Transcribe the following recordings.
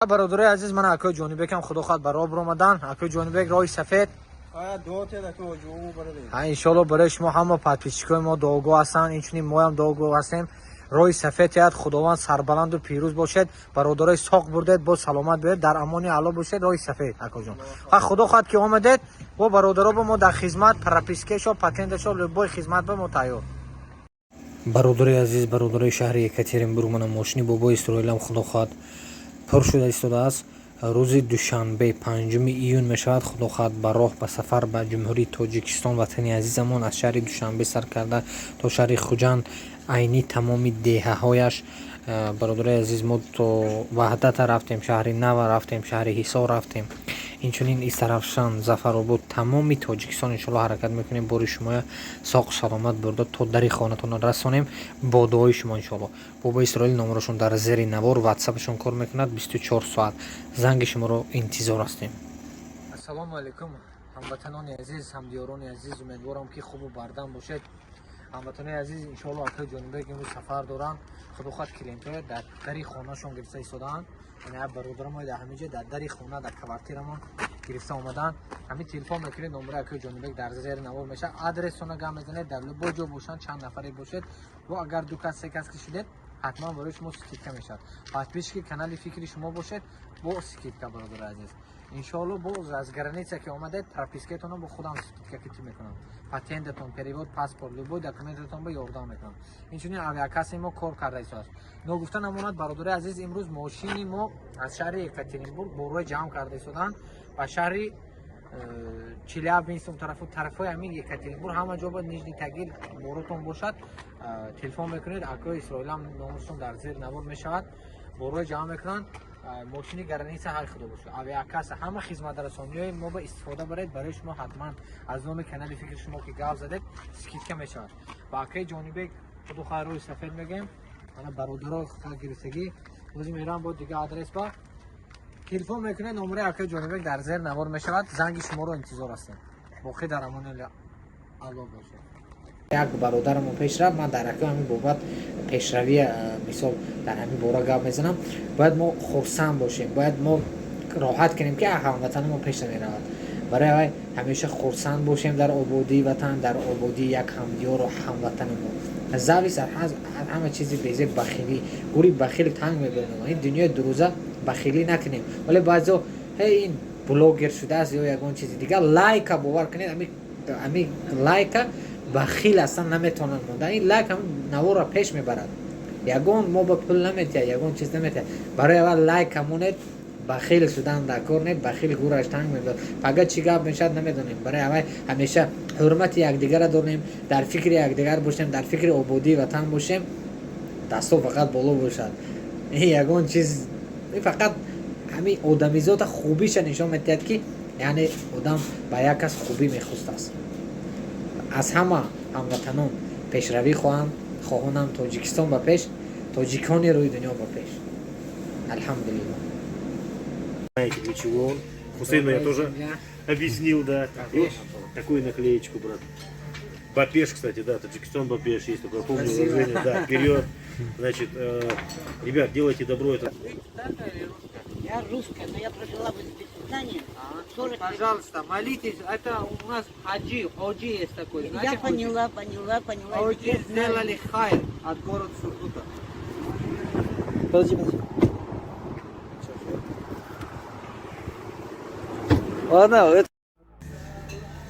Бародарои азиз, мана акои Ҷонибекам, худо хоҳад, ба роҳ биромадан. Акои Ҷонибек, роҳи сафед. Ҳа, иншоалло, барои шумо ҳама подписчикои мо дуогӯ ҳастанд, инчунин моям дуогӯ ҳастем. Роҳи сафед яд, Худованд сарбаланду пирӯз бошед. Бародарои соқ бурдед, боз саломат биёед, дар амони Алло бошед. Роҳи сафед, акоҷон. Ҳа, худо хоҳад, ки омадед бо бародаро, бо мо дар хизмат, пропискашо, патенташо, любой хизмат ба мо тайёр. Бародарои азиз, бародарои шаҳри Екатеринбург, мана мошини бобои Исроилам, худо хоҳад, пур шуда истодааст. Рӯзи душанбе, 5 июн мешавад. Худо хоҳад, ба роҳ, ба сафар ба Ҷумҳурии Тоҷикистон, ватани азизамон, аз шаҳри Душанбе сар карда то шаҳри Хуҷанд, айни тамоми деҳаҳояш. Бародарои азиз, мо то Ваҳдата рафтем, шаҳри Нава рафтем, шаҳри Ҳисор рафтем, инчунин Истаравшан, Зафаробод, тамоми Тоҷикистон. Иншоалло, ҳаракат мекунем, бори шумоя соқу саломат бурда то дари хонатон расонем бо дуои шумо, иншоалло. Бобои Исроил номерошон дар зери навор, ватсапашон кор мекунад 24 соат, занги шуморо интизор ҳастем. Ассалому алайкум, ҳамватанони азиз, ҳамдиёрони азиз, умедворам, ки хубу бардам бошед. Ҳамватанони азиз, иншоалло, акои Ҷонибек имрӯз сафар доранд. Худо хоҳад, клиентҳоя дар дари хонашон гирифта истодаанд. Яъне як бародарамо дар ҳамин ҷо, дар дари хона, дар квартирамон гирифта омаданд. Ҳамин телефон мекунед, номери акои Ҷонибек дар зери навор мешавад, адресона гап мезанед. Дар любой ҷо бошанд, чанд нафаре бошед, ва агар ду кас, се кас ки шудед, ҳатман барои шумо скидка мешавад. Подписчики канали «Фикри шумо» бошед, бо скидка. Бародари азиз, иншоалло, боз аз граница ки омадед, пропискатонро бо худам скидка кити мекунам, патентатон, перевод, паспорт, любой документатон ба ёрдам мекунам. Инчунин авиакасси мо кор карда истодааст. Ногуфта намонад, бародари азиз, имрӯз мошини мо аз шаҳри Екатеринбург борҳои ҷамъ карда истоданд ба шаҳри Челябинск, тарафу тарафҳои ҳамин Екатеринбург, ҳама ҷо ба Нижний Тагил боротон бошад, телефон мекунед. Акои Исроилам номершон дар зери навор мешавад. Борҳои ҷамъ мекунанд, мошини граница ҳар, худо бошад, авиакасса, ҳама хизматрасониҳои мо ба истифода баред. Барои шумо ҳатман аз номи канали «Фикри шумо» ки гап задед, скидка мешавад. Ба акаи Ҷонибек худу хайр, рӯи сафед мегӯем. Ана бародаро гирифтагӣ бози мерам бо дига адрес ба телефон мекунед, номераи акаи Ҷонибек дар зер навор мешавад, занги шуморо интизор ҳастем. Боқӣ дар амони Аллоҳ бошед. Як бародарамон пеш рафт. Ман дар акаи ҳамин бобат пешравӣ, мисол, дар ҳамин бора гап мезанам. Бояд мо хурсанд бошем, бояд мо роҳат кунем, ки ҳамватани мо пеш намеравад. Барои вай ҳамеша хурсанд бошем дар ободии ватан, дар ободии як ҳамдиёру ҳамватани мо. Зависть аз ҳама чизи безеб, бахилӣ, гури бахил танг мебинам. Ин дунёи дурӯза бахилӣ накунем. Вале баъзео ҳей, ин блогер шудааст ё ягон чизи дигар, лайка, бовар кунед, ами лайка бахил ҳастан, наметавонанд монда. Ин лайк ҳам наворро пеш мебарад, ягон мо ба пул наметиҳад, ягон чиз наметиҳад. Барои аввал лайка монед, бахил шудан дар кор не, бахил гураш танг мебарад. Пага чӣ гап мешавад, намедонем. Барои аввал ҳамеша ҳурмати якдигарро дорем, дар фикри якдигар бошем, дар фикри ободии ватан бошем. Дастҳо фақат боло бошад. Ин ягон чиз, фақат ҳамин одамизота хубиша нишон медиҳад, ки яъне одам ба як кас хубӣ мехостааст. Аз ҳама ҳамватанон пешравӣ хоҳам, хоҳонам. Тоҷикистон ба пеш, тоҷикони рӯи дунё ба пеш. Алҳамдулилло. Знаете, для чего он. Хусейну я тоже объяснил, да. И вот такую наклеечку, брат. Ба пеш, кстати, да, Таджикистан ба пеш, есть такое, помню выражение, да, вперед. Значит, ребят, делайте добро, это Я русская, но я прожила в Узбекистане 40 лет. Пожалуйста, молитесь. Это у нас хаджи, ходжи есть такой. Я Знаете, поняла, поняла, поняла. ходжи Теперь знаю. Сделали хайр от города Сургута. Подожди, подожди. Ладно, это.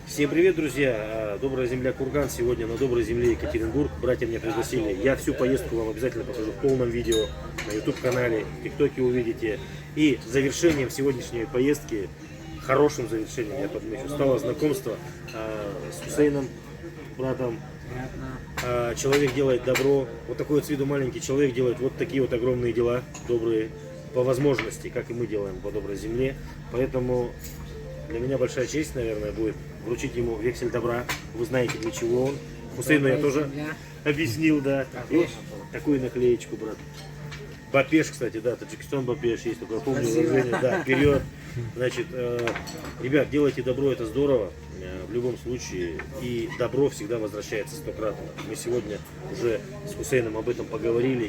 Всем привет, друзья! Добрая земля Курган. Сегодня на доброй земле Екатеринбург. Братья меня пригласили. Я всю поездку вам обязательно покажу в полном видео на YouTube канале, в ТикТоке увидите. И завершением сегодняшней поездки, хорошим завершением, я подмечу, стало знакомство с Хусейном, братом. Человек делает добро. Вот такой вот с виду маленький человек делает вот такие вот огромные дела, добрые, по возможности, как и мы делаем по доброй земле. Поэтому для меня большая честь, наверное, будет вручить ему вексель добра. Вы знаете, для чего он. Хусейну я Добрая тоже земля. Объяснил, да. И вот такую наклеечку, брат. Ба пеш, кстати, да, Таджикистан ба пеш, есть такое, помню выражение, да, вперед. Значит, ребят, делайте добро, это здорово, в любом случае, и добро всегда возвращается стократно. Мы сегодня уже с Хусейном об этом поговорили.